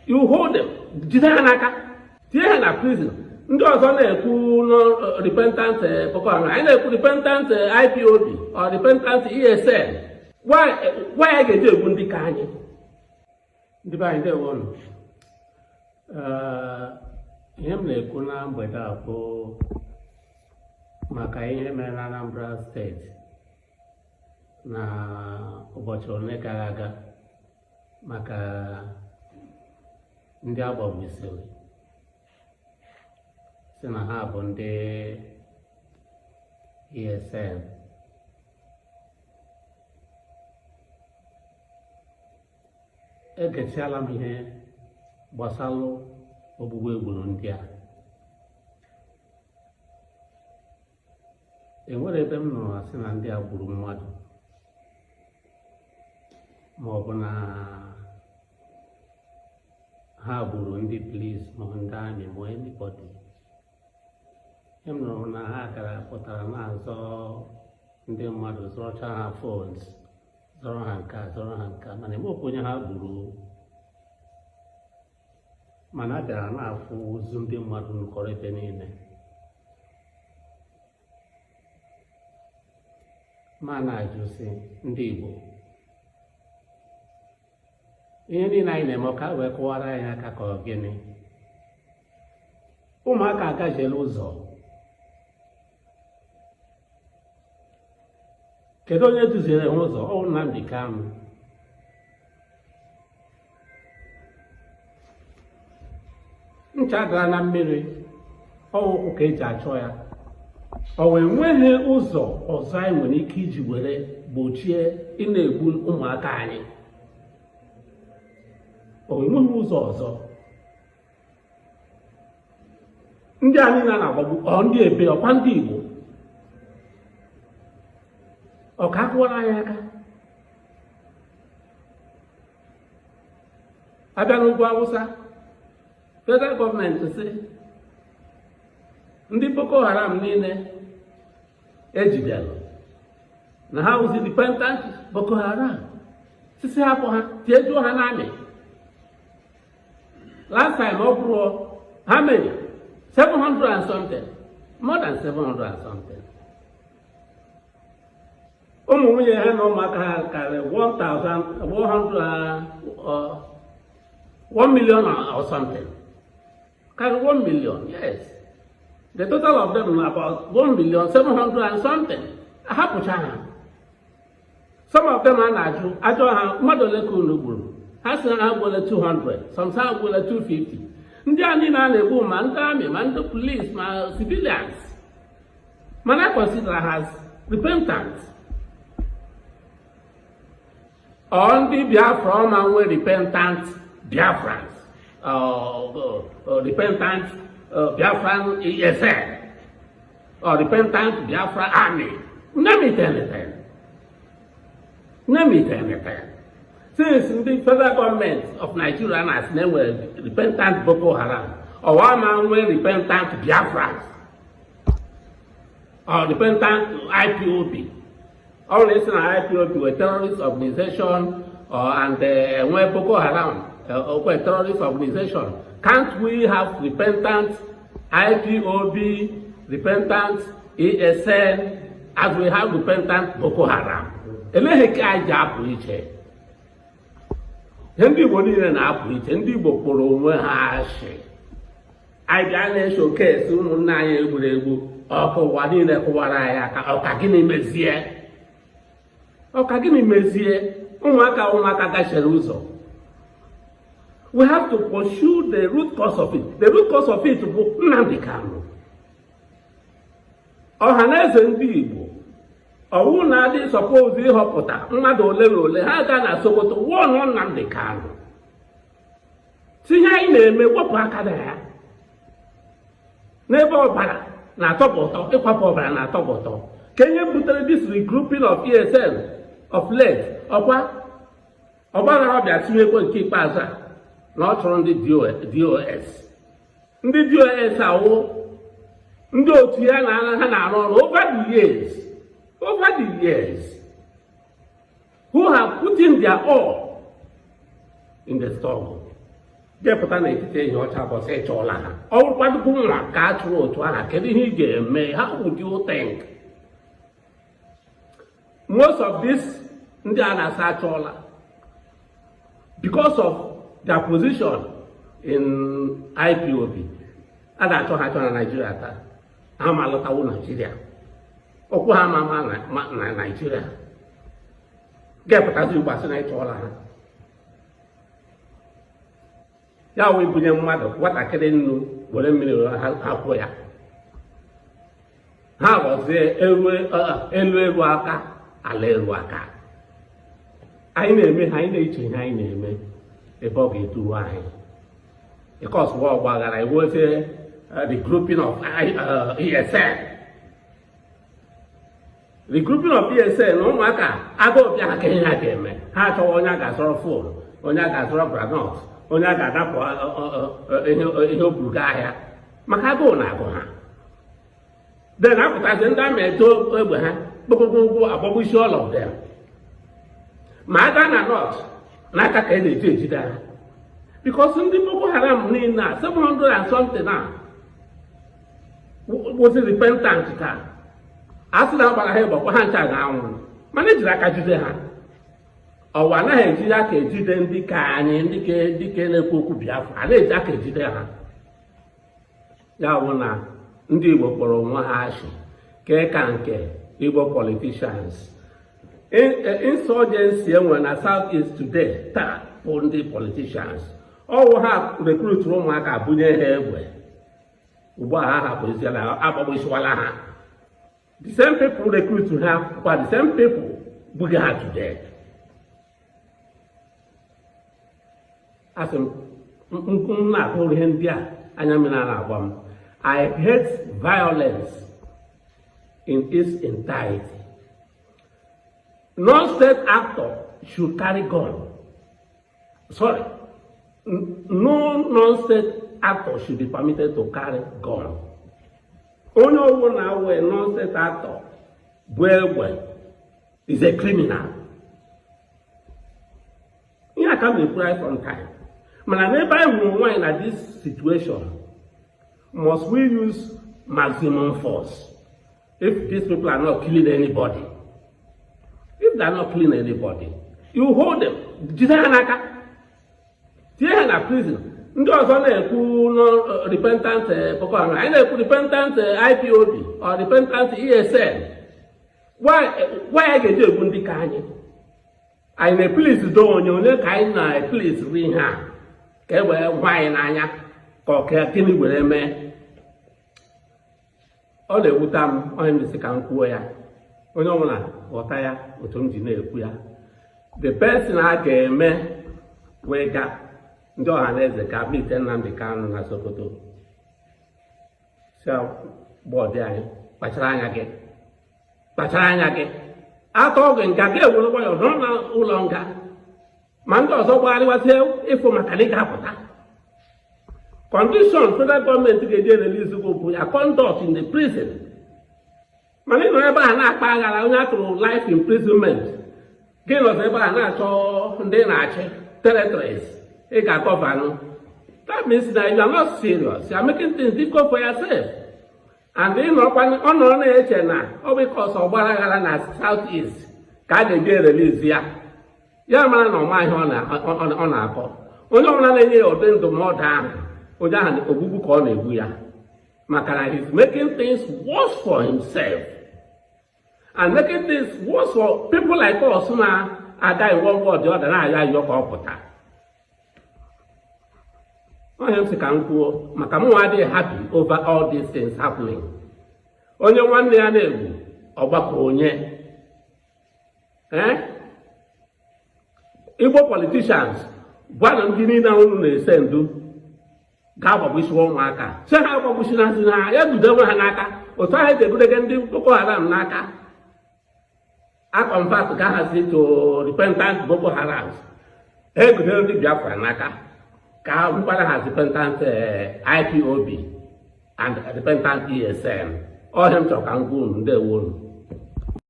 You hold them, jide ha n'aka, tinye ha na prison. Ndị ọzọ na-ekwu repentant Boko Haram, anyị na-ekwu repentant IPOB or repentant ESN. Why a ga-eji egbu ndị ka anyị? Ndị be anyị, ndewonụ. Ihe m na-ekwu na mgbede a bụ maka ihe mere na Anambra Steeti na ụbọchị ole gara aga, maka ndị agbagbusiri si na ha bụ ndị ESN. Egechiala m ihe gbasalụ ogbugbu egburu ndị a. Enwere ebe m nụrụ asị na ndị a gburu mmadụ, ma ọ bụ na ha gburu ndị police, ma ndị army, ma anybody. Ihe m nụrụ na ha gara pụtara na-azọ ndị mmadụ, zọrọcha ha phones, zọrọ ha nka, zọrọ ha nka, mana enwekwa onye ha gburu. Mana a bịara na-afụ ozu ndị mmadụ nụkọrọ ebe niile. Ma na-ajụ sị, ndị Igbo, ihe niile anyị na-eme, ọ ka wee kụwara anyị aka ka ọ gịnị? Ụmụaka agajiela ụzọ. Kedu onye duziere ha ụzọ? Ọ Nnamdi Kanu. Ncha dara na mmiri, ọ ụkwụ ka eji achọ ya. Ọ wee nweghị ụzọ ọzọ anyị nwere ike iji were gbochie ị na-egbu ụmụaka anyị? O nweghị ụzọ ọzọ. Ndị a niile a na-agbagbu, ọ ndị ebe? Ọkwa ndị Igbo. Ọ ka akụwara anyị aka? Abịa n'ugwu Awụsa, federal gọọmenti sị ndị Boko Haram niile ejidere na ha wụzi repentant Boko Haram, sisi hapụ ha, tiejuo ha n'army. Last time, ọ bụrụ how many? 700 and something, more than 700 and something. Ụmụ nwunye ha na ụmụaka ha karịrị 1100, 1 million or something, karịrị 1 million. Yes, the total of them about 1 million 700 and something. Ahapụcha ha. Some of them, a na-ajụ ajọ ha, mmadụ ole ka unu gburu? Ha sị ha gbuole 200, some ha gbuole 250. Ndị a niile a na-egbu, ma ndị army, ma ndị police, ma civilians, mana consider ha as repentant. Ọ ndị Biafra ọma nwe repentant Biafrans, repentant Biafran ESN or repentant Biafra Army, name it anything, name it anything. Since ndị federal government of Nigeria na-asị na enwere repentant Boko Haram, ọwa ma nwee repentant Biafrans or repentant IPOB? Ọ bụrụ isi na IPOB were terrorist organization or and enwe Boko Haram okwe terrorist organization, can't we have repentant IPOB, repentant ESN, as we have repentant Boko Haram? Eleghị ka anyị ji apụ iche? Ihe ndị Igbo niile na-apụ iche. Ndị Igbo kpọrọ onwe ha asị. Anyị bịa na-eso kesi ụmụnne anyị egburu egbu, ọkụ ụwa niile kụwara anyị aka. Ọka gịnị mezie? Ọka gịnị mezie? Ụmụaka gachere ụzọ. We have to pursue the root cause of it. The root cause of it bụ Nnamdi Kanu. Ọha na eze ndị Igbo, ọwụ na-adị suppose ịhọpụta mmadụ ole na ole, ha gaa na Sokoto wụọnụ Nnamdi Kanu, tinye anyị na-eme, wepụ aka na ya n'ebe ọbara na-atọpụ ụtọ, ịkwapụ ọbara na-atọpụ ụtọ. Ka ihe butere this regrouping of ESN of late, ọkwa ọgbaghara ọbịa tinyekwe nke ikpeazụ a na ọ chọrọ ndị DOS. Ndị DOS awụ ndị otu ya na ha na-arụ ọrụ over the years, who have put in their all in the struggle. Jepụta n'etiti ehihie ọcha bọsị ịchọọla ha. Ọ bụrụkwadụkwu nwa ka a chụrụ otu aha, kedu ihe ị ga-eme? How would you think? Most of these ndị a na-asa achọọla because of their position in IPOB, a na-achọ ha achọ na Nigeria taa. Ha ma alọtawo Nigeria, ụkwụ ha ma ama na Nigeria ga-epụtazi ugbu a sị na ịchọọla ha. Ya wee bunye mmadụ nwatakịrị nnu were mmiri hapụ ya, ha ghọzie elu eru aka, ala eru aka. Anyị na-eme ha, anyị na-eche ihe anyị na-eme ebe ọ ga-eduru anyị, because wa ọgbaghara iwozie the grouping of ESN, the grouping of ESN na ụmụaka agụụ bịa ha ka ihe ha ga-eme. Ha achọwa onye a ga-azọrọ phone, onye a ga-azọrọ groundnut, onye a ga-adapụ ihe o buru gaa ahịa, maka agụụ na-agụ ha. Then apụtazi ndị amị eto egbe ha kpokpokpokpo, agbagbusi all of them. Ma a gaa na north, n'aka ka e na-eji ejide ha, because ndị Boko Haram niile a, 700 and something a wụzi repentant taa, a sị na agbara ha ịgbakwa ha ncha ga-anwụ, mana ejiri aka jide ha. Ọwa anaghị eji aka ejide ndị ka anyị, ndị ka na-ekwu okwu Biafra, a na-eji aka ejide ha. Ya bụ na ndị Igbo kpọrọ onwe ha ashị kee ka nke Igbo politicians. Insurgency enwere na South East today taa bụ ndị politicians ọwụ ha recruituru ụmụaka, bunye ha egbe. Ugbu a ha hapụziela, agbagbusiwala ha. The same people recruit ha kwa, the same people gbuga ha today. Asị m na-agụ ihe ndị a, anya mmiri na-agba m. I hate violence in its entirety. No state actor should carry gun. Sorry, no non-state actor should be permitted to carry gun. Onye ọwụ na-awụ non-state actor bụ egbe is a criminal. Ihe a ka m na-ekwu right on time. Mana n'ebe anyị hụrụ onwe anyị na this situation, must we use maximum force if these people are not killing anybody? If they are not killing anybody, you hold them, jide ha n'aka, tinye ha na prison. Ndị ọzọ na-ekwu no repentant Boko Haram, anyị na-ekwu repentant IPOB or repentant ESN. Why anyị ga-eji egbu ndị ka anyị? Anyị na-eplease do onye onye ka anyị na-eplease ihe a ka e wee hụ anyị n'anya, ka ọ ka gịnị were mee? Ọ na-ewute m. Onye m sị ka m kwuo ya, onye ọbụla ghọta ya otu m ji na-ekwu ya. The person a ga-eme wee ga ndị ọha na eze ka meet Nnamdi Kanu na Sokoto, si bọọdụ anyị, kpachara anya gị, kpachara anya gị, atọ gị nga ga ewere nwayọ nọ na ụlọ nga, ma ndị ọzọ gbagharịwazie ịfụ maka na ị ga-apụta. Condition federal gọọmenti ga-eji release gị bụ ya conduct in the prison. Mana ị nọ ebe a na-akpa aghara, onye atụrụ life imprisonment, gị nọzi ebe a na-achọ ndị na-achị territories ị ga-agọvanụ. That means that you are not serious. You are making things difficult for yourself. And ị nọrọkwa, ọ nọrọ na-eche na ọ bụ because ọgbara aghara na South East ka a ga-eji release ya. Ya mara na ọma ihe ọ na-akọ. Onye ọbụla na-enye ya ụdị ndụmọdụ ahụ, onye ahụ ogbugbu ka ọ na-egbu ya, maka na he's making things worse for himself and making things worse for people like us na-aga in one way or the other na-ayọ ayọ ka ọ pụta. Onye m sị ka m kwuo maka mụ adịghị happy over all these things happening. Onye nwanne ya na-egbu ọgbakọ onye Igbo politicians, gwanụ ndị niile unu na-ese ndu ga-agbagbusiwa ụmụaka, sị ha agbagbusinasị na ya gudewe ha n'aka otu ahụ eji egudege ndị Boko Haram n'aka, a convert ga hazi to repentant Boko Haram. Egudere ndị Biafra n'aka ka mkpara ha repentant IPOB and repentant ESN. Ọhịa m chọrọ ka m gwa unu. Ndewo unu.